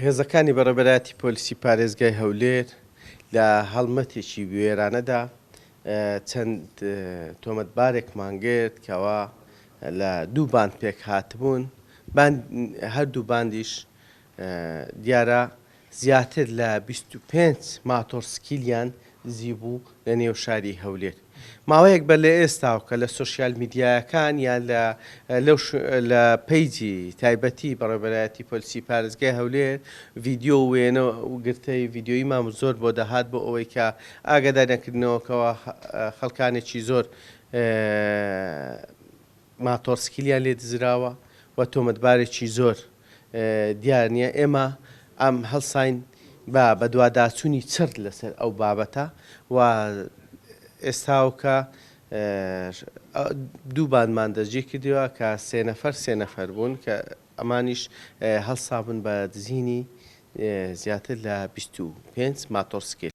هێزەکانی بەڕێوەبەرایەتی پۆلیسی پارێزگای هەولێر لە هەڵمەتێکی بوێرانەدا چەند تۆمەتبارێکمان گرت کەوا لە دوو باند پێکهاتبوون، باند هەردوو باندیش دیارە زیاتر لە 25 ماتۆڕسکیلیان دزیبوو لە نێو شاری هەولێر. ماوەیەک بەر لە ئێستاو کە لە سۆشیال میدیایەکان یان لە لەو لە پەیجی تایبەتی بەڕێوەبەرایەتی پۆلیسی پارێزگای هەولێر ڤیدیۆ و وێنە و گرتەی ڤیدیۆییمان زۆر بۆ دەهات بۆ ئەوەی کە ئاگاداریان کردنەوە کەوا خەڵکانێکی زۆر ماتۆڕسکیلیان لێ دزراوە و تۆمەتبارێکی زۆر دیار نییە، ئێمە ئەم هەڵساین بە بەدواداچوونی چڕ لەسەر ئەو بابەتە و ئێستاوکە دوو باندمان دەستگیر کردووە کە سێ نەفەر سێ نەفەر بوون کە ئەمانیش هەڵسابوون بە دزینی زیاتر لە 25 ماتۆڕسکیل.